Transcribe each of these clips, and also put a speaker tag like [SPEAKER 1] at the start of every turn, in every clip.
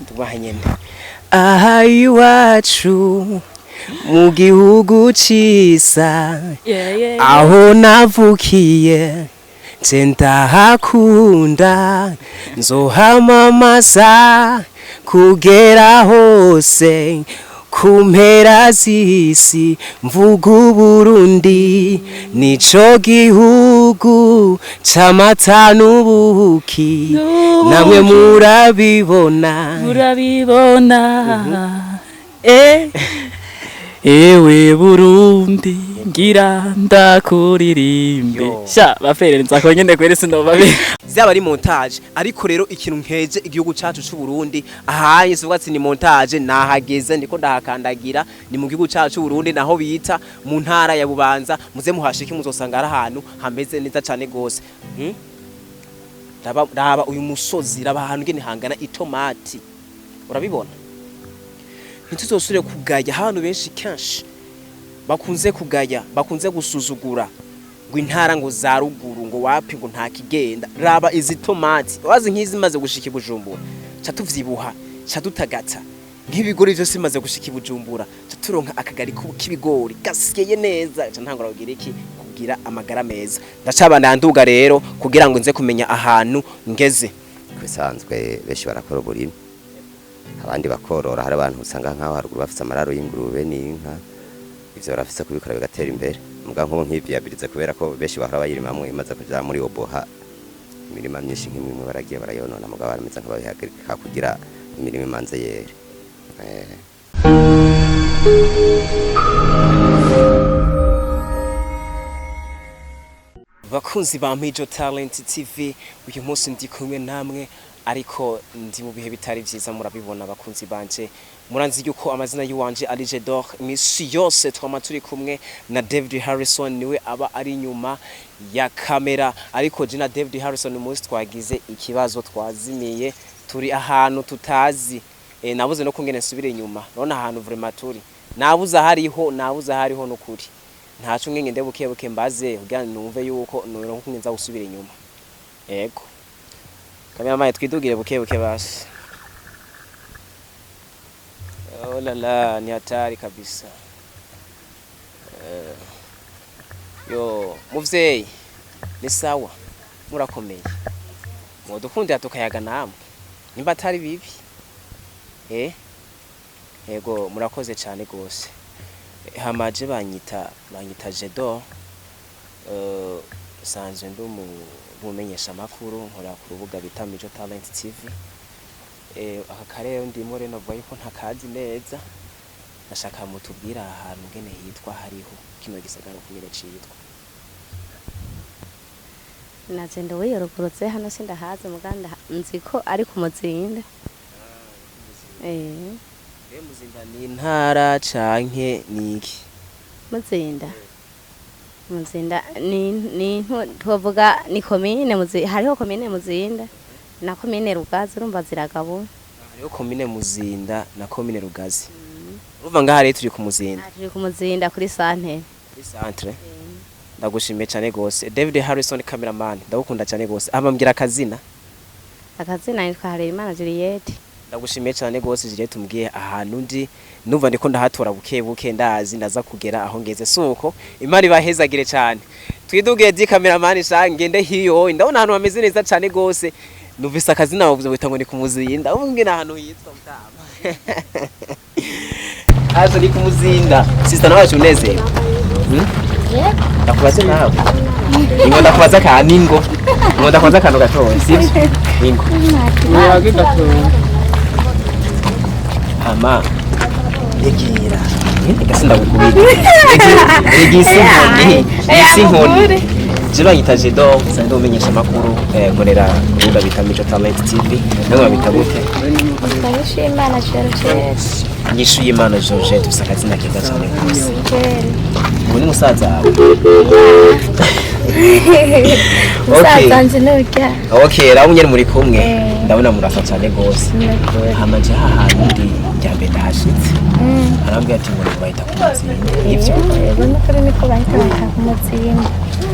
[SPEAKER 1] Tubaha nyene. Aha iwacu mu gihugu ciza,
[SPEAKER 2] Yeah, yeah.
[SPEAKER 1] aho navukiye, nje ndahakunda, nzohamamaza kugera hose ku mpera z'isi, mvuga Uburundi, nico gihugu c'amata n'ubuki, namwe murabibona.
[SPEAKER 2] Murabibona. Ewe Burundi, ngira ndakuririmbe.
[SPEAKER 1] Yo.
[SPEAKER 2] Sha bafere, nzako nyene kweri sinobabi.
[SPEAKER 1] Zaba ari montage, ariko rero ikintu nkeje igihugu cacu c'u Burundi ahaye suvuga ati ni montage. Nahageze, ndiko ndahakandagira, ni mu gihugu cacu c'u Burundi, naho bita mu ntara ya Bubanza. Muze muhashike, muzosanga ari ahantu hameze neza cane gose. Raba, raba uyu musozi, raba ahantu ngene hangana itomati, urabibona? Ntituzosubire kugaya ahantu benshi kenshi bakunze kugaya, bakunze gusuzugura ngo intara ngo za ruguru, ngo wapi, ngo nta kigenda. Raba izi tomati, wazi nk'izi maze gushika i Bujumbura ca tuvyibuha, ca dutagata nk'ibigori vyose bimaze gushika i Bujumbura, ca turonka akagari k'ibigori gasyeye neza, ca ntangura kugira iki, kugira amagara meza. Ndacabana nduga rero kugira ngo nze kumenya ahantu ngeze.
[SPEAKER 3] Bisanzwe benshi barakora uburimi, abandi bakorora. Hari abantu usanga nk'aho haruguru bafise amararo y'ingurube n'inka, ivyo barafise kubikora bigatera imbere. Muga nk'ubu nk'ivyiyabirize, kubera ko benshi bahora bayirimamwo, imaze kuja muri oboha, imirima myinshi nk'imwe baragiye barayonona, mugabo barameze nk'ababihagarika kugira imirima imanze yere.
[SPEAKER 1] Bakunzi ba Mijo Talent TV, uyu munsi ndi kumwe namwe, ariko ndi mu bihe bitari vyiza, murabibona. Bakunzi banje, muranzi yuko amazina y'uwanje ari Jedor. Imisi yose twama turi kumwe na David Harrison, niwe aba ari inyuma ya kamera, ariko je na David Harrison uyu munsi twagize ikibazo, twazimiye, turi ahantu tutazi. Nabuze no kungene nsubire inyuma. Urabona ahantu vraiment turi, nabuze ahariho, nabuze ahariho nukuri. Ntaco ngenge nde buke buke mbaze kugira numve yuko noronka nza gusubira inyuma. Yego, cameraman, twidugire buke buke basi. Oh la la, ni hatari kabisa. Yo muvyeyi, ni sawa, murakomeye? Mwodukundira tukayaga namwe nimba atari bibi? Yego, murakoze cyane gose. Hamaje banyita Jedor, sanzwe ndi umumenyesha makuru, nkora ku rubuga bita Mijo Talent TV. Aka karere ndimo rero navuga yuko ntakazi neza. Ndashaka mutubwira ahantu ngene hitwa, hariho kino gisagara kungene citwa.
[SPEAKER 4] Naje ndowiyorogorotse hano, sindahazi, muganda nzi ko ari ku Muzinda.
[SPEAKER 1] Muzinda ni intara canke niki?
[SPEAKER 4] Muzinda, Muzinda ni twovuga ni komine. Hariho komine Muzinda na komine Rugazi, urumva ziragabura.
[SPEAKER 1] Hariho komine Muzinda na komine Rugazi. Urumva ngaha rero turi ku Muzinda.
[SPEAKER 4] Ah, turi ku Muzinda kuri santere.
[SPEAKER 1] Kuri centre. Ndagushimiye cyane gose, David Harrison cameraman, ndagukunda cyane gose. Abambwira akazina.
[SPEAKER 4] Akazina nitwa Harerimana Juliette.
[SPEAKER 1] Ndagushimiye cyane gose Juliette, umbwiye ahantu ndi, numva ndiko ndahatora buke buke, ndazi ndaza kugera aho ngeze. Suko Imana ibahezagire cyane. Twiduge di cameraman, sha ngende hiyo, ndabona ahantu hameze neza cyane gose. Numvise akazina bavuze bita ngo ni ku Muzinda, ubu ngene ahantu hitwa mutama. Azo ni ku Muzinda. Sister, nawe unezero. Ndakubaze nawe. Ingo, ndakubaza ka ningo. Ngo ndakubaza akantu gatoya, sivyo? Ningo. Hama egera. Gasi ndagukubita. Egera isi inkoni. Isi inkoni. Je banyita Jedor, nsanzwe umenyesha amakuru, nkorera ku rubuga bita Mijo Talent TV. Namwe babita gute?
[SPEAKER 5] Nyishimana Georgette.
[SPEAKER 1] Nyishu y'Imana Georgette, ufise akazina keza cyane rwose. Ubu ni musaza wawe?
[SPEAKER 5] Musaza wanje nurya.
[SPEAKER 1] Okay, rabo nyene muri kumwe.
[SPEAKER 5] Eh.
[SPEAKER 1] Ndabona murasa cyane rwose.
[SPEAKER 5] Nakuri.
[SPEAKER 1] Hama je ahantu ndi rya mbere ndahashitse. Arambwira ati ngo bahita ku Muzinda. Nivyo?
[SPEAKER 5] Yego, nukuri niko bahita ku Muzinda.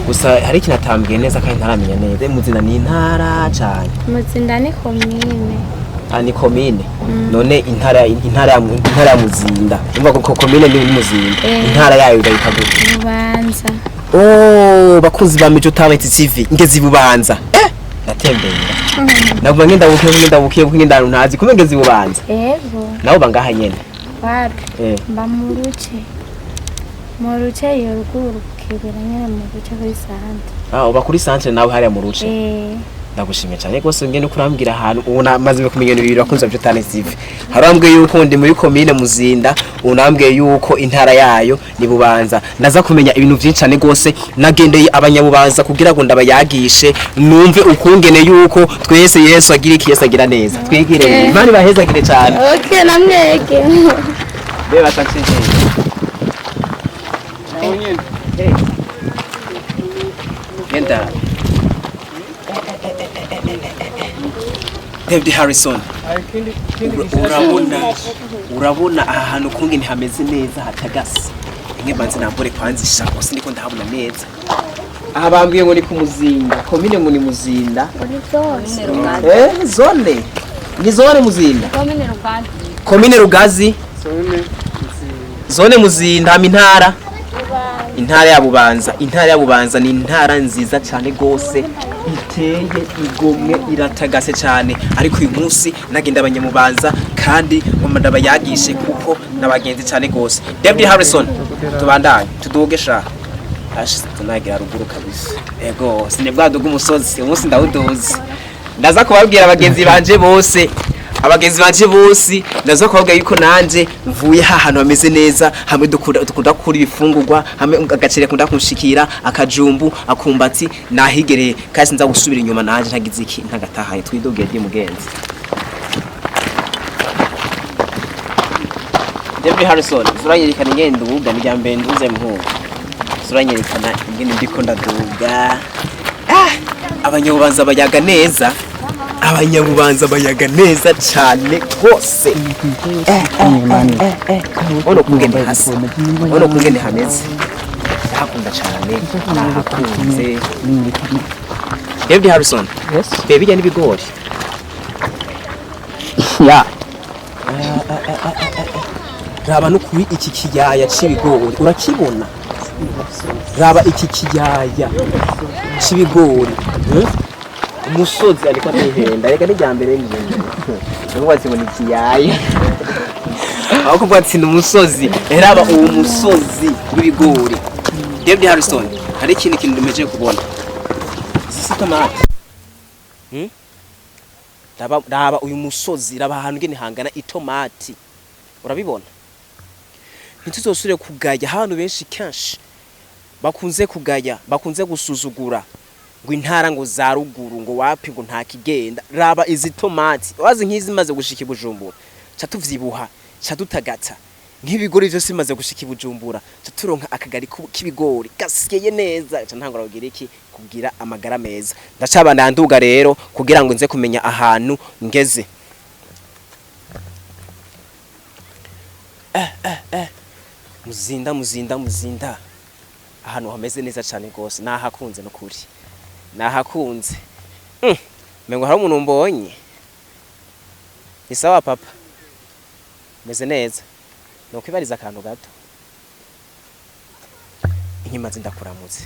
[SPEAKER 1] Gusa hari ikintu atambwiye neza kandi ntaramenya neza. Muzinda ni intara cane?
[SPEAKER 5] Muzinda ni komine.
[SPEAKER 1] Ah, ni komine. None intara ya Muzinda, umva ko komine ni Muzinda.
[SPEAKER 5] Eh.
[SPEAKER 1] Intara yayo bayita gute?
[SPEAKER 5] Bubanza.
[SPEAKER 1] Oh, bakunzi ba Mijo Talent TV, ngeze ibubanza. Natembera, naguma ngenda bukiye ngenda ahantu ntazi kumbe ngeze ibubanza.
[SPEAKER 5] Ego.
[SPEAKER 1] Nawe bangaha nyene?
[SPEAKER 5] Wapi.
[SPEAKER 1] Eh.
[SPEAKER 5] Mba mu ruce. Mu ruce iyo ruguru kibera nyene mu ruce kuri centre.
[SPEAKER 1] Ah, uba kuri centre nawe hariya mu ruce?
[SPEAKER 5] Eh.
[SPEAKER 1] Ndagushimiye cyane rwose ngene uko urambwira ahantu ubu namaze kumenya ibintu bibiri. Bakunzi ba Mijo Talent TV, harambwiye yuko ndi muri komine Muzinda, unambwiye yuko intara yayo ni Bubanza. Ndaza kumenya ibintu byinshi cyane rwose. Nagendeye abanyabubanza kugira ngo ndabayagishe, numve ukungene yuko twese Yesu agira iki, Yesu agira neza. Twigire Imana ibahezagire cyane.
[SPEAKER 5] Okay, namwege.
[SPEAKER 1] Beba taxi. Genda. David Harrison. Urabona aha hantu kungene hameze neza hatagase. Inge banze nambure kwanza ishako siniko ndahabona neza. Aha bambwiye ngo ni ku Muzinda, komine ngo ni Muzinda. Eh, zone. Ni zone Muzinda.
[SPEAKER 4] Komine Rugazi.
[SPEAKER 1] Komine Rugazi. Zone Muzinda, hama intara ya Bubanza. Intara ya Bubanza ni intara nziza cyane gose, iteye igomwe, iratagase cyane. Ariko uyu munsi nagenda abanyamubanza kandi ngoma ndabayagishe kuko nabagenzi cyane gose. David Harrison, tubandanye tuduge sha. Ashi tunagira ruguru kabisa. Ego, sinebwaduga umusozi, umunsi ndawuduze. Ndaza kubabwira abagenzi banje bose, abagenzi banje bose ndaza kubabwira yuko nanje mvuye ha hantu hameze neza, hamwe dukunda gukura ibifungurwa, hamwe agacere kunda kunshikira, akajumbu, akumbati nahigereye, kandi sinza gusubira inyuma nanje ntagize iki ntagatahaye. Twidugiye ndi mugenzi David Harrison, zuranyerikana ingene nduga, ni mbere nduze muhungu. Zuranyerikana ingene ndiko ndaduga. Ah, abanyabubanza bayaga neza. Abanyabubanza bayaga neza cyane rwose. Ono kungene hasa. Ono kungene hameze. Ndahakunda cyane. Ndahakunze. David Harrison.
[SPEAKER 2] Yes.
[SPEAKER 1] Baby, bijya n'ibigori.
[SPEAKER 2] Ya.
[SPEAKER 1] Raba no kuri iki kiyaya c'ibigori, urakibona? Raba iki kiyaya c'ibigori. Eh? Umusozi ariko atihenda, reka n'irya mbere ngende nuko ati ngo ni ikiyaya, aho kuvuga ati ni umusozi. Raba uwo musozi w'ibigori. David Harrison, hari ikindi kintu dumeje kubona, izi si tomate. Raba uyu musozi, raba ahantu ngene hangana itomati, urabibona? Ntituzosubire kugaya ahantu benshi kenshi bakunze kugaya, bakunze gusuzugura ngo intara ngo za ruguru ngo wapi, ngo nta kigenda. Raba izi tomati, wazi nk'izi maze gushika i Bujumbura ca tuvyibuha, ca dutagata nk'ibigori vyose bimaze gushika i Bujumbura, ca turonka akagari k'ibigori gasyeye neza, ca ntangura kugira iki, kugira amagara meza. Ndacabana nduga rero kugira ngo nze kumenya ahantu ngeze. Muzinda, Muzinda, Muzinda, ahantu hameze neza cyane rwose, nahakunze no kuri nahakunze. Mengo hari umuntu mbonye. Ni sawa papa, meze neza? Nokwibariza akantu gato. Inyuma ndakuramutse.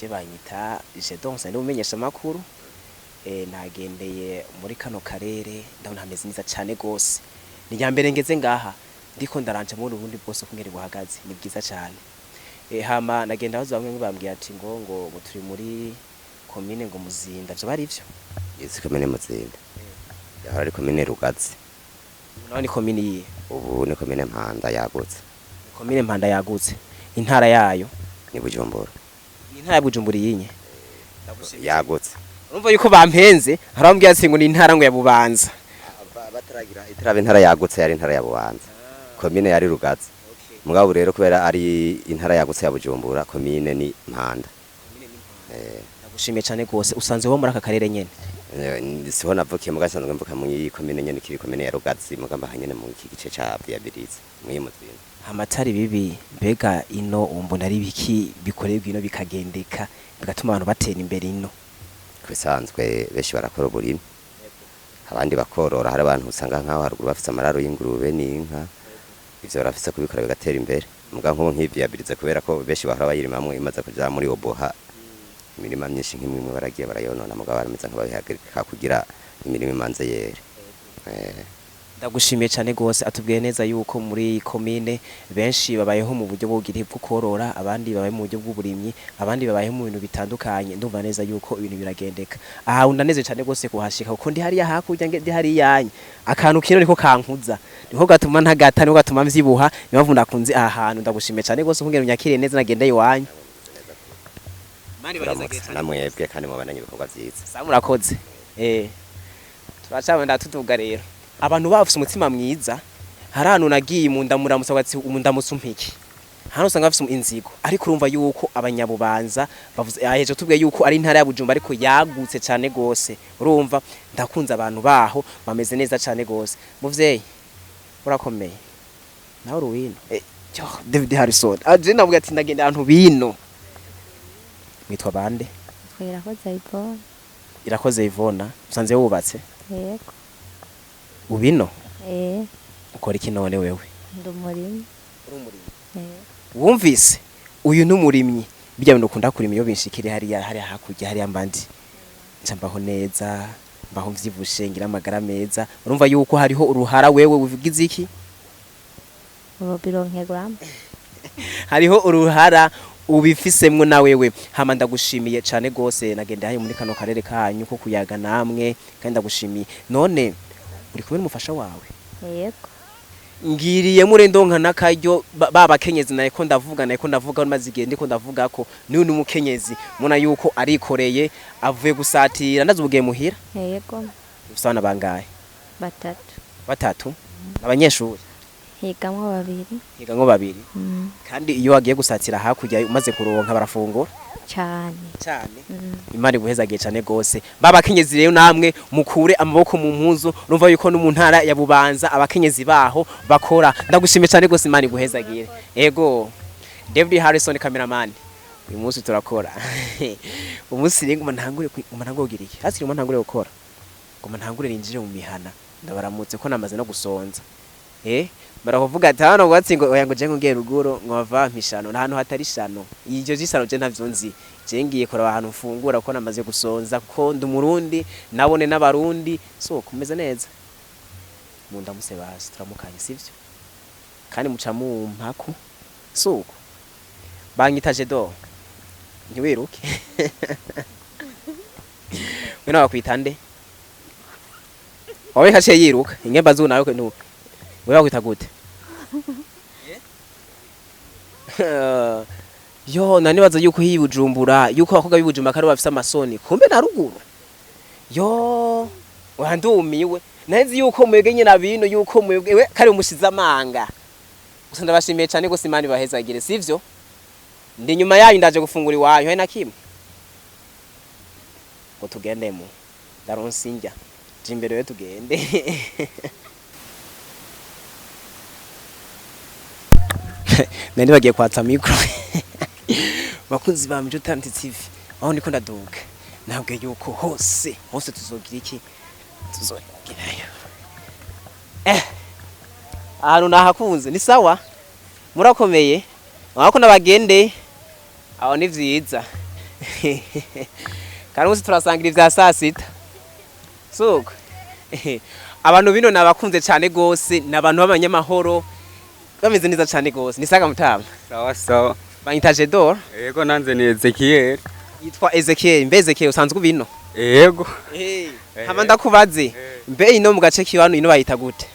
[SPEAKER 1] Je banyita Jedonse, ndi umenyesha makuru. Nagendeye muri kano karere, ndabona hameze neza cyane gose. Ni rya mbere ngeze ngaha, ndiko ndaranja muri ubundi bwose kungeri buhagaze, ni bwiza cyane. Hama nagenda baza bamwe bambwiye ati ngo turi muri komine ngo Muzinda, vyo bari ivyo?
[SPEAKER 3] Izi komine Muzinda yahora ari komine Rugazi.
[SPEAKER 1] Naho ni komine yihe?
[SPEAKER 3] Ubu ni komine Mpanda yagutse.
[SPEAKER 1] Komine Mpanda yagutse, intara yayo
[SPEAKER 3] ni Bujumbura.
[SPEAKER 1] Ni intara ya Bujumbura yinye
[SPEAKER 3] yagutse.
[SPEAKER 1] Urumva yuko bampenze, harambwiye ati ngo ni intara ngo ya Bubanza.
[SPEAKER 3] Bataragira itaraba intara yagutse, yari intara ya Bubanza, komine yari Rugazi. Mugabo rero kubera ari intara yagutse ya Bujumbura, komine ni Mpanda.
[SPEAKER 1] Ndagushimiye cyane gose. Usanze wo muri aka karere nyene?
[SPEAKER 3] Siho navukiye, muga nsanzwe mvuka mu komine nyene kiri komine ya Rugazi, muga mbaha nyene mu iki gice ca Biyabirizi muri Muzinda.
[SPEAKER 1] Amatari bibi mbega ino umbona ari biki bikorerwa ino bikagendeka bigatuma abantu batera imbere ino?
[SPEAKER 3] Kubisanzwe benshi barakora uburimi, Abandi bakorora, hari abantu usanga nk'aho haruguru bafise amararo y'ingurube n'inka, ivyo barafise kubikora bigatera imbere. Muga nk'ubu nk'ivyiyabilize kubera ko benshi bahora bayirimamwo, imaze kuja muri oboha imirima myinshi nk'imwe imwe baragiye barayonona, mugabo barameze nk'ababihagarika kugira imirima imanze yere.
[SPEAKER 1] Ndagushimiye cyane gose. Atubwiye neza yuko muri komine benshi babayeho mu buryo bw'ubugiri bwo korora, abandi babaye mu buryo bw'uburimyi, abandi babayeho mu bintu bitandukanye. Ndumva neza yuko ibintu biragendeka aha. Ndaneze cyane gose kuhashika kuko ndi hariya hakurya, ndi hariya yanyu. Akantu kino niko kankuza, niko gatuma ntagata, niko gatuma mvyibuha. Niyo mpamvu ndakunze aha hantu. Ndagushimiye cyane gose kungena unyakiriye neza, nagendeye iwanyu. Mani
[SPEAKER 3] Turamutse namwebwe kandi mubandanye ibikorwa vyiza.
[SPEAKER 1] Sawa, murakoze. Turacabona tuduga rero. Abantu bafise umutima mwiza. Hari ahantu nagiye mu ndamuramutsa ati ndamutse umpiki. Hano usanga bafise inzigo, ariko urumva yuko abanyabubanza bavuze aheje tubwiye yuko ari intara ya Bujumbura ariko yagutse cyane gose. Urumva ndakunze abantu baho, bameze neza cyane gose. Muvyeyi, urakomeye nawe uruwino. Yo, David Harrison aje navuga ati ndagenda ahantu bino. Mwitwa bande?
[SPEAKER 4] Twirakoze Yvonne.
[SPEAKER 1] Irakoze Ivona, usanze wubatse?
[SPEAKER 4] Yego.
[SPEAKER 1] Ubino?
[SPEAKER 4] Eh.
[SPEAKER 1] Ukora iki none wewe?
[SPEAKER 4] Ndi umurimyi. Eh.
[SPEAKER 1] Wumvise, uyu n'umurimyi. Bijya bintu ukunda kurima, iyo binshikire hariya hariya hakurya hariya mbandi nca mbaho neza, mbaho mvyibushe, ngira amagara meza. Urumva yuko hariho uruhara wewe uvugize iki?
[SPEAKER 4] Urobironkerwamo.
[SPEAKER 1] Hariho uruhara ubifisemwo na wewe. Hama ndagushimiye cane gose, nagenda hayo muri kano karere kanyu ko kuyaga namwe, kandi ndagushimiye. None uri kumwe n'umufasha wawe?
[SPEAKER 4] Yego.
[SPEAKER 1] Ngiriye muri ndonka n'akaryo ba bakenyezi nayiko ndavuga maze igihe ndiko ndavuga ko niwe n'umukenyezi mubona yuko arikoreye, avuye gusatira, ndazi ubugiye muhira.
[SPEAKER 4] Yego.
[SPEAKER 1] Ufise abana bangahe?
[SPEAKER 4] Batatu.
[SPEAKER 1] Batatu, abanyeshuri?
[SPEAKER 4] Higamwo babiri.
[SPEAKER 1] Higamwo babiri?
[SPEAKER 4] Mm.
[SPEAKER 1] Kandi iyo wagiye gusatira hakurya umaze kuronka barafungura?
[SPEAKER 4] Cyane.
[SPEAKER 1] Cyane.
[SPEAKER 4] Mm.
[SPEAKER 1] Imana iguhezagiye cyane gose. Ba bakenyezi rero namwe mukure amaboko mu mpuzu. Urumva yuko no mu ntara ya Bubanza abakenyezi baho bakora. Ndagushimiye cyane gose, Imana iguhezagire. Ego, David Harrison cameraman, uyu munsi turakora. Umunsi rero nguma ntangure nguma ntangure kugira iki hasi, nguma ntangure gukora, nguma ntangure ninjire mu mihana ndabaramutse ko namaze no gusonza. Barakuvuga ati hano gwatsi ngo oya, ngo je ngo ngiye ruguru ngo bava mpishano nta hantu hatari shano. Iryo jisano je ntavyo nzi. Je ngiye kuraba ahantu mfungura ko namaze gusonza, kuko ndi umurundi nabone n'abarundi. So kumeze neza mu ndamuse basi turamukanye, sivyo? Kandi muca mu mpaku suko banyitaje do ntiwiruke. We nawe wakwita nde? Wawe kaciye yiruka ingemba zu nawe ntu. Wewe wakwita gute? Yo nanibaza yuko hiyi Bujumbura, yuko abakobwa b'i Bujumbura kari bafise amasoni, kumbe na ruguru yo wandumiwe. Nzi yuko mwebwe nyine abino yuko mwebwe we kari umushize amanga. Gusa ndabashimiye cyane gose, Imana ibahezagire, sivyo? Ndi nyuma yanyu, ndaje gufungura iwanyu. Hari na kimwe ngo tugendemo, ndaronse injya je imbere we tugende. Nari bagiye kwatsa micro. Bakunzi ba Mijo Talent TV, aho niko ndaduga ntabwo yuko hose hose tuzogira iki, tuzogerayo. Ahantu nahakunze ni sawa. Murakomeye wako nabagende aho ni vyiza. Kandi umunsi turasangira ivya saa sita suko. Abantu bino nabakunze cyane gose, ni abantu b'abanyamahoro, bameze neza cyane gose. Ni saga mutama?
[SPEAKER 6] Sawa sawa.
[SPEAKER 1] Banyita Jedor.
[SPEAKER 6] Yego, nanze ni Ezekiel.
[SPEAKER 1] Yitwa Ezekiel. Mbe Ezekiel, usanzwe ubino?
[SPEAKER 6] Yego.
[SPEAKER 1] Hama ndakubaze, mbe ino mu gace kibano ino bayita gute?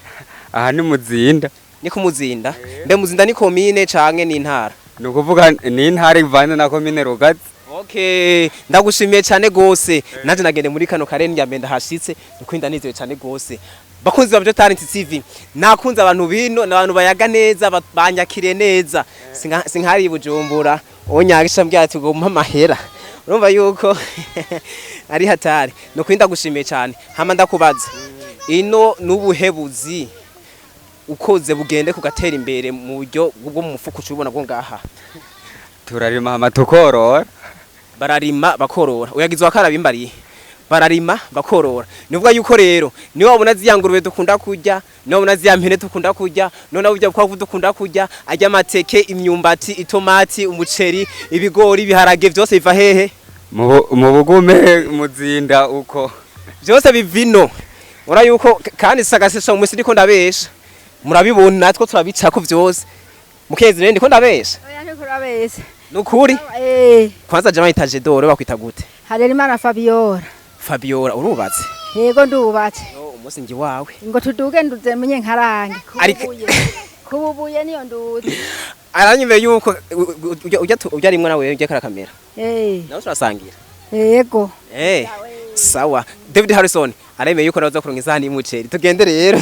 [SPEAKER 6] Aha ni Muzinda.
[SPEAKER 1] Ni ku Muzinda. Mbe Muzinda ni komine canke ni intara?
[SPEAKER 6] Ni ukuvuga ni intara ivanze na komine Rugazi.
[SPEAKER 1] Okay, ndagushimiye cyane gose. Nanje nagende muri kano karere njya ndahashitse, nuko ndanezerewe cyane gose. Bakunzi ba Mijo Talent TV, nakunze abantu bino, n'abantu bayaga neza, banyakiriye neza. Sinkari i Bujumbura, onyagisha mbwira ati ngo mpa amahera. Urumva yuko ari hatari. Nuko ndagushimiye cyane. Hama ndakubaza. Ino nubuhebuzi ukoze bugende kugatera imbere mu buryo bwo mu mufuko ucubona bwo ngaha?
[SPEAKER 6] Turarima hama tukorora.
[SPEAKER 1] Bararima bakorora. Uyagizwe akarabimbariye. Bararima bakorora. Nivuga yuko rero niwe wabona ziya ngurube dukunda kurya, niwe wabona ziya mpene dukunda kurya, none burya bukwavu dukunda kurya, arya amateke, imyumbati, itomati, umuceri, ibigori, ibiharage, vyose biva hehe?
[SPEAKER 6] Mu Bugume, Muzinda uko.
[SPEAKER 1] Vyose bivino. Ura yuko kandi sagasesha mu ndiko ndabesha, murabibona, natwo turabicako vyose. Mukezi rero, ndiko ndabesha?
[SPEAKER 7] Oya, niko urabesha.
[SPEAKER 1] Nukuri?
[SPEAKER 7] Eh.
[SPEAKER 1] Kwanza jama itaje dore bakwita gute?
[SPEAKER 7] Harerimana Fabiola.
[SPEAKER 1] Fabiola, urubatse?
[SPEAKER 7] Yego, ndubatse.
[SPEAKER 1] No umunsi ngi wawe.
[SPEAKER 7] Ngo tuduge nduze menye nkarange.
[SPEAKER 1] Ariko-
[SPEAKER 7] Kububuye niyo nduze.
[SPEAKER 1] Aranyumve yuko ujya rimwe nawe ujya karakamera.
[SPEAKER 7] Eh.
[SPEAKER 1] Nawe turasangira.
[SPEAKER 7] Yego.
[SPEAKER 1] Eh, sawa. David Harrison aremeye yuko naza kuronka isahani y'umuceri. Tugende rero.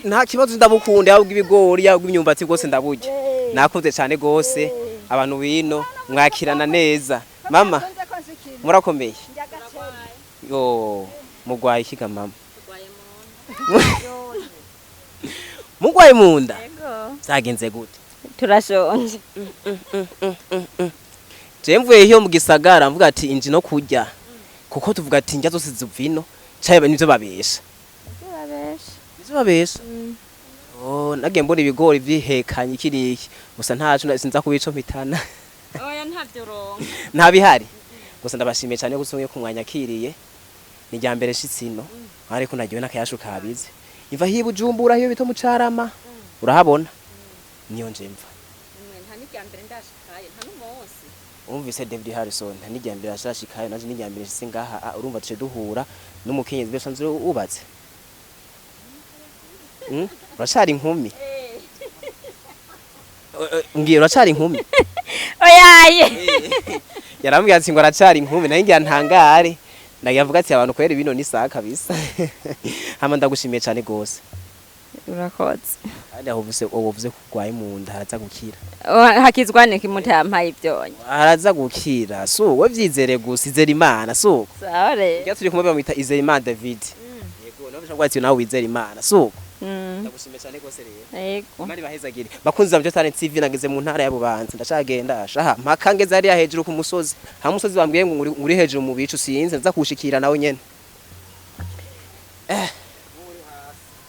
[SPEAKER 1] Nta kibazo, ndabukunda, yaba ibigori, yaba imyumbati, rwose ndaburya. Nakunze cyane gose abantu bino mwakirana neza. Mama, murakomeye? Yo, mugwaye ikiga mama? Mugwaye mu nda? Byagenze gute?
[SPEAKER 4] Turashonje.
[SPEAKER 1] Je mvuye iyo mu gisagara mvuga ati inji no kurya, kuko tuvuga ati njya zose zuvino caye, nivyo babesha? Nivyo babesha. Oh, nagiye mbona ibigori vyihekanye iki niki, gusa ntaco sinza kubico mpitana.
[SPEAKER 8] Oya, ntavyo uronka.
[SPEAKER 1] Nta bihari. Gusa ndabashimiye cyane gusa ko mwanyakiriye. Ni rya mbere shitsi ino, ariko nagiwe n'akayashu kabize imva hiba Bujumbura, hiyo bita mu Carama, urahabona, niyo nje mva.
[SPEAKER 8] Nta n'irya mbere ndashikaye, nta n'umunsi.
[SPEAKER 1] Umvise David Harrison, nta n'irya mbere ashashikayo, naje n'irya mbere shitsi ngaha. Ah, urumva tuce duhura n'umukenyezi mbese nzi wubatse. Uracari inkumi? Mbwira, uracari inkumi?
[SPEAKER 8] Oyaye.
[SPEAKER 1] Yarambwiye ati ngo aracari inkumi, nayo ngira ntangare, nagiye avuga ati abantu kwera bino ni sawa kabisa. Hama ndagushimiye cyane gose.
[SPEAKER 8] Urakoze.
[SPEAKER 1] Kandi aho uvuze, uwo uvuze ko urwaye mu nda, haraza gukira.
[SPEAKER 8] Hakizwa niki mutampaye ivyonye?
[SPEAKER 1] Haraza gukira, so we vyizere gusa, izere Imana, so
[SPEAKER 8] Sawa rero.
[SPEAKER 1] Iyo turi kumwe bamwita Izeyimana David. Yego, nawe ushobora ati nawe wizere Imana, so ndagushimiye cyane gose rero.
[SPEAKER 8] Yego.
[SPEAKER 1] Imana ibahezagire. Bakunzi ba Mico Talent TV, nageze mu ntara ya Bubanza, ndacagenda shaha mpaka ngeze hariya hejuru ku musozi. Ha musozi bambwiye ngo uri hejuru mu bicu, sinze nza kuwushikira nawe nyene. Eh.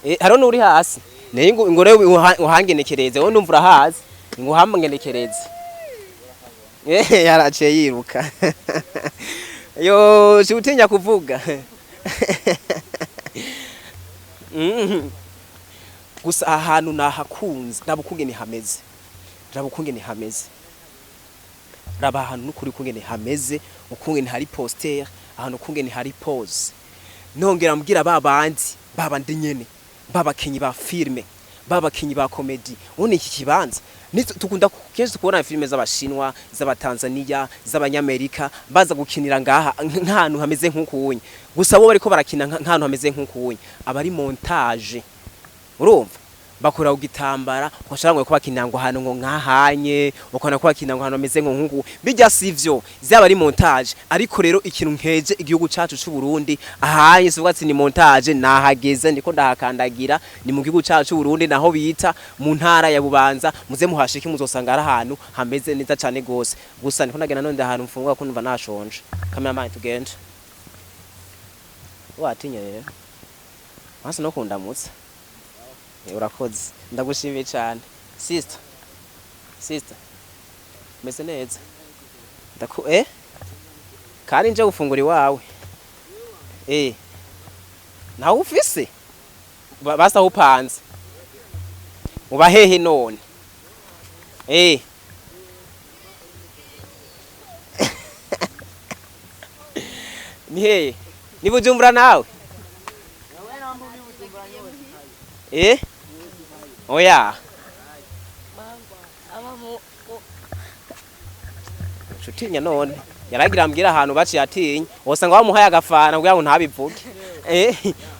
[SPEAKER 1] Eh, hariho n'uri hasi. Naye ngo ngo rero uhangenekereze, wowe numva urahazi. Ngo uhangenekereze. Eh, yaraciye yiruka. Yo, si utinya kuvuga. Gusa aha hantu nahakunze, raba ukungene hameze, raba ukungene hameze, raba ahantu n'ukuri ukungene hameze, ukungene hari poster, ahantu ukungene hari pose. Nongera mbwira ba bandi, ba bandi nyene, babakinyi ba filme, babakinyi ba comedy, ubundi iki kibanza tukunda kenshi kubona filime z'Abashinwa, z'Abatanzania, z'Abanyamerika baza gukinira ngaha nk'ahantu hameze nk'ukunye. Gusa bo bariko barakina nk'ahantu hameze nk'ukunye, aba ari montage. Urumva bakora ugitambara, ukashaka ngo bakinira ngo ahantu ngo nkahanye, ukabona ko bakina ngo ahantu hameze ngo nkuku bijya, sivyo, zaba ari montage. Ariko rero ikintu nkeje igihugu cacu c'u Burundi, ahanye sivuga ati ni montage, nahageze, ndiko ndahakandagira. Ni mu gihugu cacu c'u Burundi, naho bita mu ntara ya Bubanza. Muze muhashike, muzosanga ari ahantu hameze neza cane gose. Gusa ndiko ndagenda none ahantu mfungura ko numva nashonje. Cameraman, tugende. Watinye rero hasi no kundamutsa. Urakoze, ndagushimiye cyane. Sister, sister, meze neza? Ndaku kandi nje gufungura iwawe. Nawe ufise basa upanze uba hehe none? Ni hehe? Ni Bujumbura nawe? Oya, utinya none? Yaragira ambwira ahantu baciye atinya, wosanga bamuhaye agafana kugira ngo ntabivuge.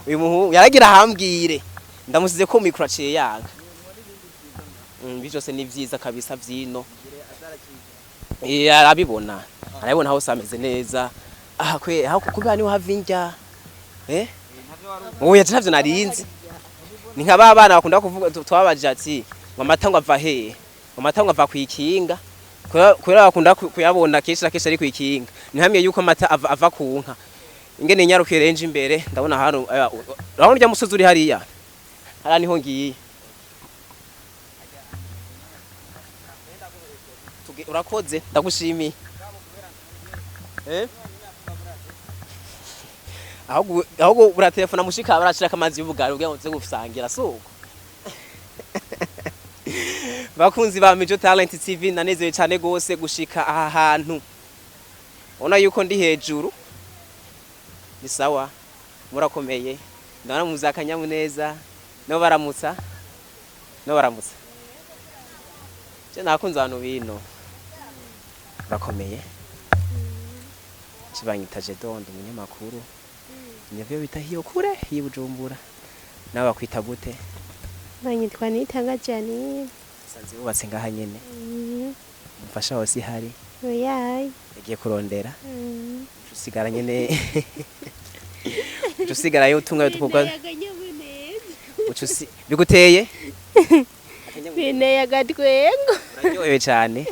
[SPEAKER 1] Uyu muhungu yaragira ahambwire, ndamusize ko mikro aciye yanga. Byose ni vyiza kabisa vyino. Arabibona, arabibona hose ameze neza. Ah, kwe aho kuba niho hava indya. Oya, ntavyo narinzi. Ni nka ba bana bakunda kuvuga, twabajije ati ngo amata ngo ava hehe? Ngo amata ngo ava kwikinga. Kubera bakunda kuyabona kenshi na kenshi ari kwikinga, ni hamwe yuko amata ava ku nka. Ingene nyarukiye renje imbere, ndabona hano, urabona urya musozi uri hariya, hariya niho ngiye. Urakoze, ndagushimiye. Eh? Ahubwo uratelefona mushika barashirako amazi y'ubugari kugira ngo tuze gusangira, suko bakunzi ba Mijo Talent TV. Nanezerewe cyane gose gushika aha hantu, ubona yuko ndi hejuru. Ni sawa, murakomeye? Ndabona muzi akanyamuneza. No baramutsa, no baramutsa. Je nakunze abantu bino, urakomeye? Kibanyita Jedondo, umunyamakuru nivyo bita hiyo kure y'i Bujumbura. Nawe bakwita gute?
[SPEAKER 5] Banyitwa Nitanga Janine.
[SPEAKER 1] Sanze wubatse ngaha nyene? Umufasha wawe si hari?
[SPEAKER 5] Oyaye.
[SPEAKER 1] Yagiye kurondera. Usigara nyene, usigarayo utunga tukorwa. Ucusi biguteye?
[SPEAKER 5] Binteye agatwengo.
[SPEAKER 1] Uraryohewe cyane.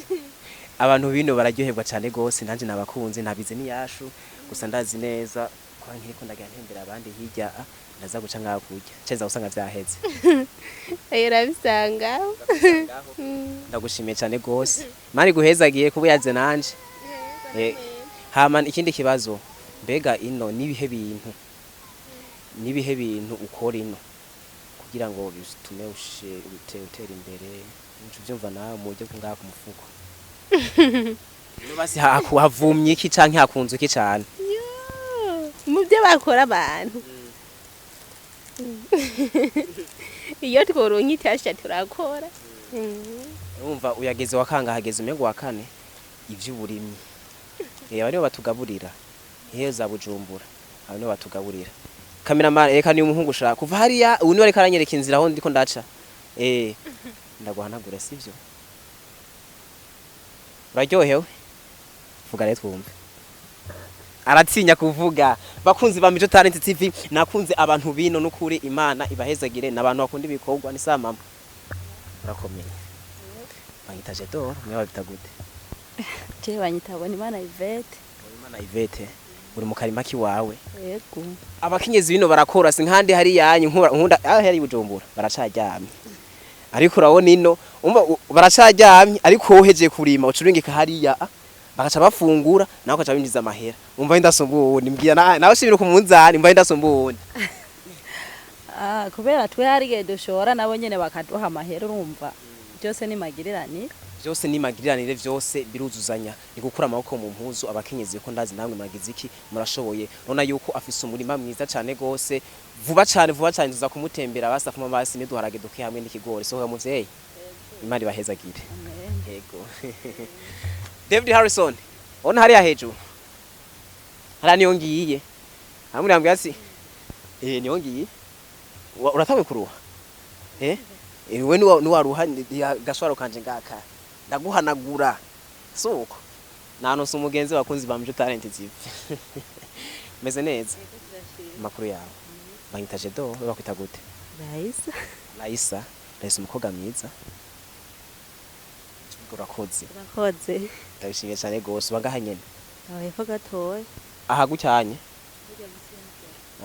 [SPEAKER 1] Abantu bino bararyoherwa cyane gose, nanje nabakunze, nabize niyashu gusa. Ndazi neza kwa nkiriko ndagira ntembera abandi hirya, ndaza guca ngaha kurya ceza usanga vyaheze.
[SPEAKER 5] Ayo urabisanga.
[SPEAKER 1] Ndagushimiye cyane gose, mani guhezagiye kuba yaze nanje. Hama ikindi kibazo, mbega ino nibihe bintu ukora ino kugira ngo bitume utera imbere? Uca uvyumva nawe mu buryo bwo ngaha ku mufuko. Ino basi havumye iki canke hakunze iki cane?
[SPEAKER 5] Mu byo bakora abantu, iyo tworonka itasha turakora.
[SPEAKER 1] Urumva uyageze wakanga hageze umengo wa kane ivy'uburimyi. Aba nibo batugaburira iyo za Bujumbura, aba nibo batugaburira. Cameraman, eka ni umuhungu ushaka kuva hariya, ubu niwe ariko aranyereka inzira aho ndiko ndaca. Ndaguhanagura, sivyo? Uraryohewe? Vuga rero twumve. Aratinya kuvuga. Bakunzi ba Mijo Talent TV, nakunze abantu bino, nukuri Imana ibahezagire, n'abantu bakunda ibikorwa. Ni saa mama, urakomeye? Banyita Jedor, mwe babita gute?
[SPEAKER 8] Je banyita Bonimana Yvette.
[SPEAKER 1] Imana Yvette, uri mu karima kiwawe?
[SPEAKER 8] Yego.
[SPEAKER 1] Abakenyezi bino barakora, si nkandi hari yanyu nkunda aho hari Bujumbura baracaryamye, ariko urabona ino umva baracaryamye, ariko wohejeje kurima ucuringika hariya, bagaca bafungura, nawe ugaca winjiza amahera. Umva ndasumba uwundi, mbwira nawe shimira ku munzani, umva ndasumba uwundi.
[SPEAKER 8] Ah, kubera twe hari igihe dushora nabo nyene bakaduha amahera, urumva byose ni magirirani.
[SPEAKER 1] Vyose ni magiriranire, vyose biruzuzanya, ni gukura amaboko mu mpuzu. Abakenyezi ko ndazi namwe muragize iki, murashoboye. Urabona yuko afise umurima mwiza cane gose. Vuba cane, vuba cane tuza kumutembera, basafuma basi niduharage duke hamwe n'ikigori. Sohoka muvyeyi, Imana ibahezagire. Yego. David Harrison, ona hariya hejuru, hariya niyo ngiye. Hamwe yambwiye ati niyo ngiye. Uratanguye kuruha? We niwaruha gashwaro kanje ngaka ndaguhanagura, suko nanose umugenzi. Bakunzi ba Mijo Talent TV, meze neza? Amakuru yawe? Banyita Jedo, we bakwita gute?
[SPEAKER 4] Raisa.
[SPEAKER 1] Raisa, Raisa, umukobwa mwiza, urakoze.
[SPEAKER 4] Urakoze.
[SPEAKER 1] Ndabishimiye cyane gose. Uba ngaha nyene?
[SPEAKER 4] Aho hepfo gatoya.
[SPEAKER 1] Aha gucyanye?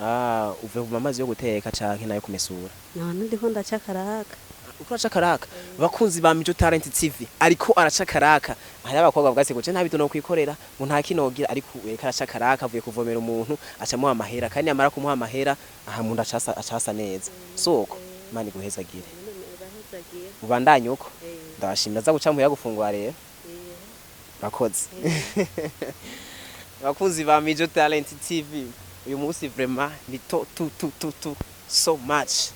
[SPEAKER 1] Ah, uve mu amazi yo guteka canke nayo kumesura?
[SPEAKER 4] None ndiko ndaca karaka.
[SPEAKER 1] Uko araca karaka, bakunzi ba Mijo Talent TV, ariko araca karaka. Hari abakobwa bavuga ati ngo je nta bintu no kwikorera, ngo nta kinogira, ariko yereka araca karaka, avuye kuvomera umuntu, acamuha amahera, kandi yamara kumuha amahera aha munda acasa acasa neza. Soko Imana iguhezagire, ubandanye uko. Ndabashimira, aza guca muhira gufungura rero. Urakoze. Bakunzi ba Mijo Talent TV, uyu munsi vraiment ni to tu tu tu tu so much.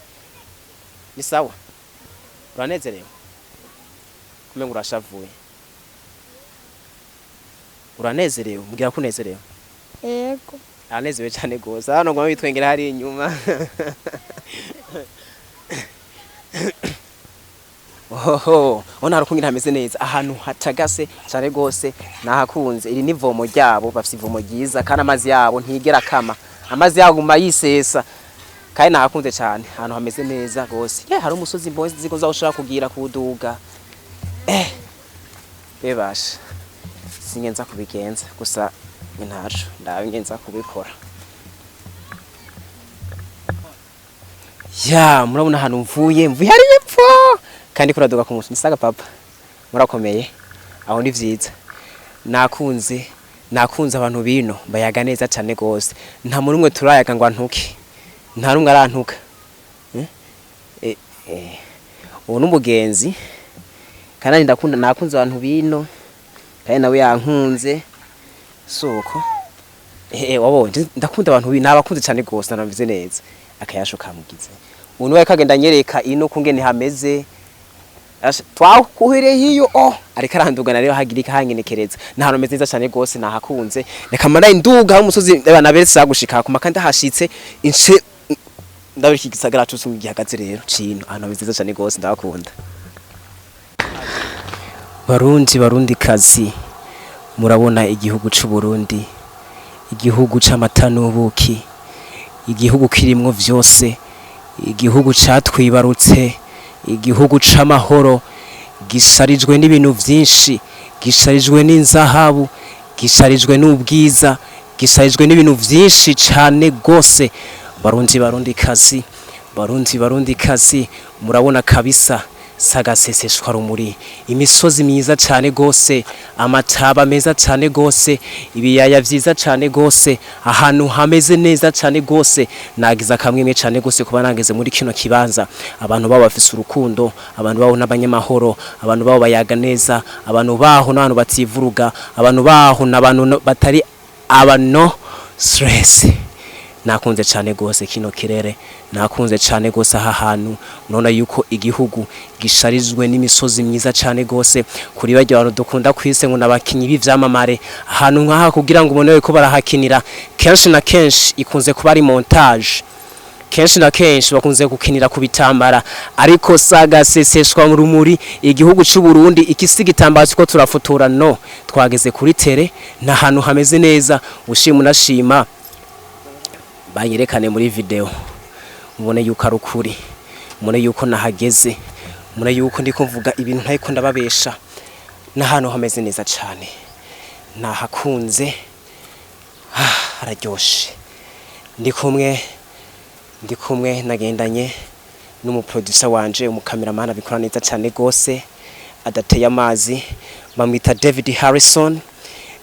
[SPEAKER 1] Ni sawa? Uranezerewe? Kumenga urashavuye. Uranezerewe? Mbwira ko unezerewe.
[SPEAKER 5] Yego.
[SPEAKER 1] Aranezerewe cyane gose. Hano ngo bitwengera hari inyuma. Oho, ona harukungira hameze neza, ahantu hatagase cyane gose, nahakunze. Iri nivomo ryabo, bafite ivomo ryiza kandi amazi yabo ntigera kama, amazi yabo guma yisesa, kandi nahakunze cyane, ahantu hameze neza gose. Ye hari umusozi mbonye ziko za ushobora kugira kuduga. Bebasha singenza kubigenza gusa ntaco ndabe ngenza kubikora. Ya murabona ahantu mvuye hari epfo kandi kuraduka ku musi nisaga papa murakomeye aho ni vyiza. Nakunze abantu bino bayaga neza cane gose, nta muri umwe turayaga ngo antuke, nta rumwe arantuka. Uwo n'umugenzi kandi ndakunda, nakunze abantu bino kandi nawe yankunze soko. Wabonye ndakunda abantu bino, nabakunze cane gose, naramvize neza akayasho kamugize. Ubu niwe kagenda nyereka ino kungene hameze. Twakuhire hiyo ariko arandugana rero hagira hangenekereza nahantu meze neza cyane gose, nahakunze. Reka mara induga umusozi abana beretse gushika ku makanda hashitse ince ndabiri iki gisagara cyose gihagaze rero cino ahantu hameze neza cyane gose, ndabakunda. Barundi barundi kazi, murabona igihugu c'u Burundi, igihugu c'amata n'ubuki, igihugu kirimwo vyose, igihugu catwibarutse, igihugu c'amahoro, gisharijwe n'ibintu vyinshi, gisharijwe n'inzahabu, gisharijwe n'ubwiza, gisharijwe n'ibintu vyinshi cane gose. Barundi barundi kazi, barundi barundi kazi, murabona kabisa sagaseseshwa rumuri, imisozi myiza cane gose, amataba meza cane gose, ibiyaya vyiza cane gose, ahantu hameze neza cane gose. Nagize akamwemwe cane gose kuba nageze muri kino kibanza. Abantu babo bafise urukundo, abantu baho n'abanyamahoro, abantu baho bayaga neza, abantu baho n'abantu bativuruga, abantu baho n'abantu batari abano stress. Nakunze cane gose kino kirere, nakunze cane gose aha hantu. Murabona yuko igihugu gisharijwe n'imisozi myiza cane gose, kuri barya bantu dukunda kwise ngo nabakinyi b'ivyamamare. Ahantu nkaha kugira ngo ubone ko barahakinira, kenshi na kenshi ikunze kuba ari montage, kenshi na kenshi bakunze gukinira ku bitambara, ariko saga seseshwa mu rumuri. Igihugu c'u Burundi ikisi gitambara ko turafotora no twageze kuri tere, na hantu hameze neza. Ushima unashima banyerekane muri video mubone yuko ari ukuri, mubone yuko nahageze, mubone yuko ndiko mvuga ibintu ntayiko ndababesha. N'ahantu hameze neza cane, nahakunze, hararyoshe. Ndi kumwe nagendanye n'umuproducer wanje, umukameramani abikora neza cane gose, adateye amazi, bamwita David Harrison.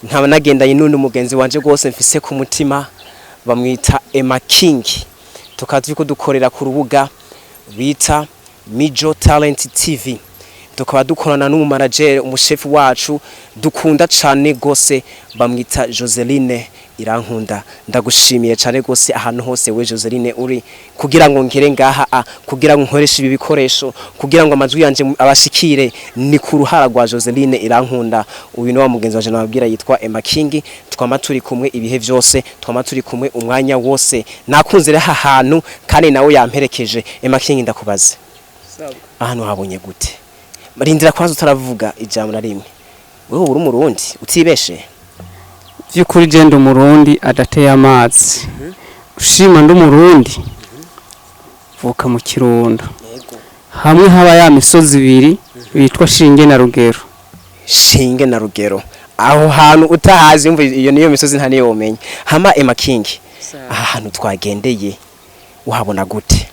[SPEAKER 1] Nkaba nagendanye n'undi mugenzi wanje gose mfise ku mutima, bamwita Emma King. Tukaba turiko dukorera ku rubuga bita Mijo Talent TV, tukaba dukorana n'umumanageri, umushefu wacu dukunda cane gose, bamwita Joseline Irankunda. Ndagushimiye cane gose ahantu hose we Joseline uri, kugira ngo ngere ngaha, kugira ngo nkoreshe ibi bikoresho, kugira ngo amajwi yanje abashikire, ni ku ruhara rwa Joseline Irankunda. Uyu ni wa mugenzi wanje nababwira yitwa Emma King, twama turi kumwe ibihe vyose, twama turi kumwe umwanya wose. Nakunze rero aha hantu kandi nawe yamperekeje. Emma King, ndakubaze ahantu habonye gute? Rindira kwanza utaravuga ijambo na rimwe, wewe uri umurundi utibeshe?
[SPEAKER 9] By'ukuri je ndi umurundi adateye amazi, ushima ndi umurundi vuka mu Kirundo, hamwe haba ya misozi ibiri bitwa Shinge na Rugero.
[SPEAKER 1] Shinge na Rugero, aho hantu utahazi umva iyo niyo misozi nta niyo womenya. Hama Emma King, aha hantu twagendeye uhabona gute?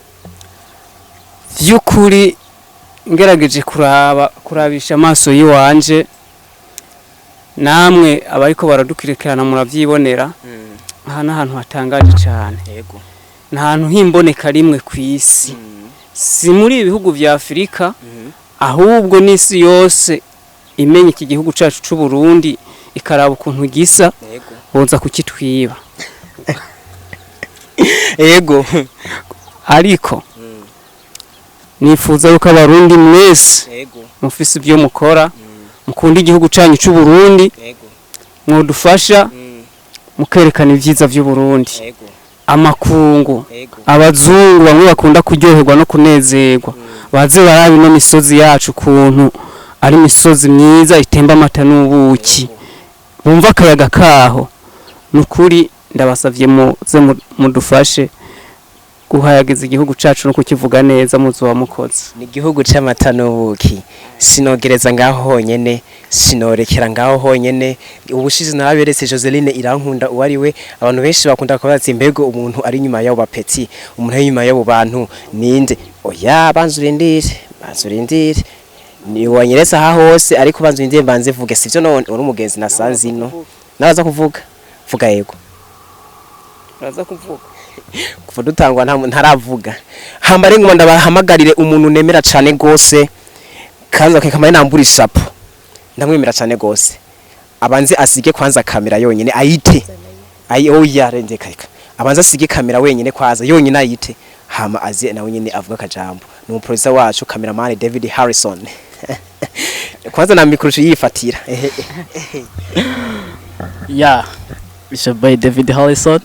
[SPEAKER 9] By'ukuri ngerageje kurabisha amaso yiwanje, namwe abariko baradukurikirana muravyibonera, aha n'ahantu hatangaje cyane. Ni ahantu himboneka rimwe ku isi, si muri ibihugu vya Afurika, ahubwo n'isi yose imenya iki gihugu cacu c'u Burundi ikaraba ukuntu gisa, boza kukitwiba. Ariko nifuza yuko abarundi mwese mufise ibyo mukora, mukunda igihugu canyu c'u Burundi, mwodufasha mukerekana ivyiza vy'u Burundi. Amakungu, abazungu bamwe bakunda kuryoherwa no kunezerwa, baze baraba ino misozi yacu ukuntu ari imisozi myiza itemba amata n'ubuki, bumva akayaga kaho. Nukuri ndabasavye muze mudufashe Guhayagiza igihugu cacu no kukivuga neza, muzoba mukoze.
[SPEAKER 1] Ni igihugu c'amata n'ubuki. Sinogereza ngaho honyene, sinorekera ngaho honyene. Ubushize naraberetse Joseline Irankunda uwo ari we. Abantu benshi bakunda kubaza ati: "Mbego umuntu ari inyuma y'abo bapeti, umuntu ari inyuma y'abo bantu ninde?" Oya, banza urindire, banza urindire. Ni wanyeretse aha hose, ariko banza urindire mbanze vuge, sivyo? None uri umugenzi nasanze ino, nabaza kuvuga, vuga. Yego.
[SPEAKER 9] Uraza kuvuga.
[SPEAKER 1] Kuva dutangwa ntaravuga. Hamba rero ngoma ndabahamagarire umuntu nemera cane gose, kandi akakamaye nambura ishapo, ndamwemera cane gose. Abanze asige kwanza kamera yonyene ayite ayi. Oya, rende kayika, abanze asige kamera wenyene kwaza yonyene ayite, hama aze nawe nyene avuga akajambo. Ni umuproducer wacu, cameraman David Harrison. Kwanza na micro yifatira.
[SPEAKER 2] Ya, it's your boy David Harrison.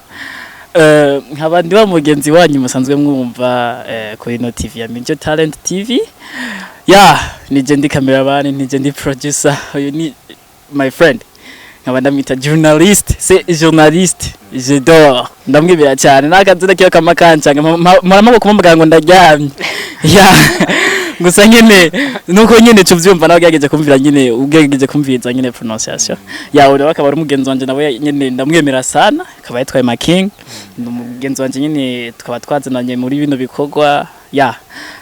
[SPEAKER 2] Nkaba ndi wa mugenzi wanyu musanzwe mwumva kuri no TV ya Mijo Talent TV. Ya, nije ndi cameraman, nije ndi producer. Uyu ni my friend, nkaba ndamwita journaliste, c'est journaliste j'adore, ndamwibira cyane n'akazina kiyo kama kancanga mpora kumubwira ngo ndaryamye. Ya, gusa nyene nuko nyene tuvyumva nawe ugerageje kumvira nyene, ugerageje kumviriza nyene prononciation ya uri, akaba ari umugenzi wanje nawe nyene ndamwemera sana, akaba yitwaye Making. Ni umugenzi wanje nyene, tukaba twazananye muri bino bikorwa. Ya,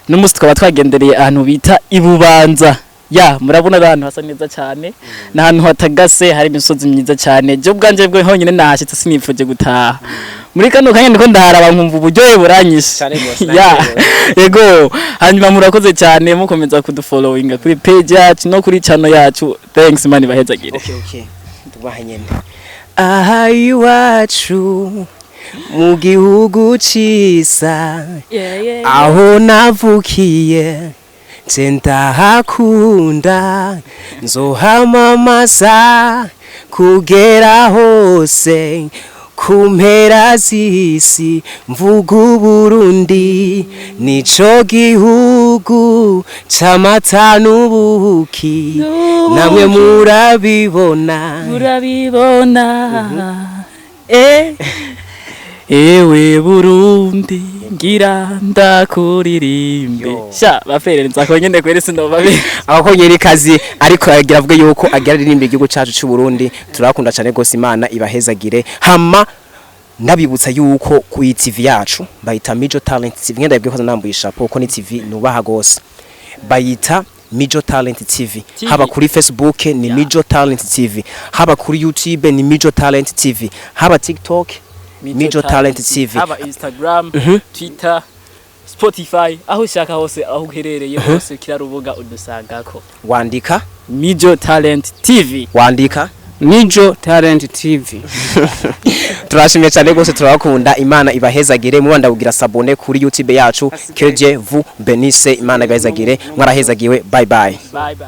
[SPEAKER 2] n'umunsi tukaba twagendereye ahantu bita Ibubanza. Ya, murabona ari ahantu hasa neza cyane, ni ahantu hatagase, hari imisozi myiza cyane. Je ubwanje bwo honyine nahashitse sinifuje gutaha. Muri kano kanya ndiko ndaharaba nkumva uburyohe buranyishe.
[SPEAKER 1] Cane gose.
[SPEAKER 2] Ya, yego. Hanyuma murakoze cyane, mukomeza kudufollowinga kuri page yacu no kuri channel yacu. Thanks, mani bahezagire.
[SPEAKER 1] Okay, tubaha nyene aha iwacu mu gihugu ciza aho navukiye, nje ndahakunda, nzohamamaza kugera hose ku mpera z'isi, mvuga Uburundi, nico gihugu c'amata n'ubuki, namwe murabibona.
[SPEAKER 2] Murabibona. Eh, ewe Burundi, ngira ndakuririmbe.
[SPEAKER 1] Yo.
[SPEAKER 2] Sha bafere, nzako nyene kweri sinova bi.
[SPEAKER 1] Abakonyera ikazi, ariko agira avuge yuko agira aririmba igihugu cacu c'u Burundi. Turakunda cyane gose, Imana ibahezagire. Hama ndabibutsa yuko ku TV yacu bayita Mijo Talent TV. Ngenda yabwiye ko nambuye ishapo ko ni TV nubaha gose, bayita Mijo Talent TV.
[SPEAKER 2] TV.
[SPEAKER 1] Haba kuri Facebook ni Mijo Talent TV, haba kuri YouTube ni Mijo Talent TV, haba TikTok Mijo Talent TV.
[SPEAKER 2] Haba Instagram, Twitter, Spotify, aho ushaka hose, aho uherereye hose, kila rubuga udusangako.
[SPEAKER 1] Wandika
[SPEAKER 2] Mijo Talent TV.
[SPEAKER 1] Wandika
[SPEAKER 9] Mijo Talent TV.
[SPEAKER 1] Turashimye cyane rwose, turabakunda, Imana ibahezagire. Mubanda kugira s'abonner kuri YouTube yacu. Que Dieu vous bénisse. Imana ibahezagire, mwarahezagiwe. Bye bye.
[SPEAKER 2] Bye bye.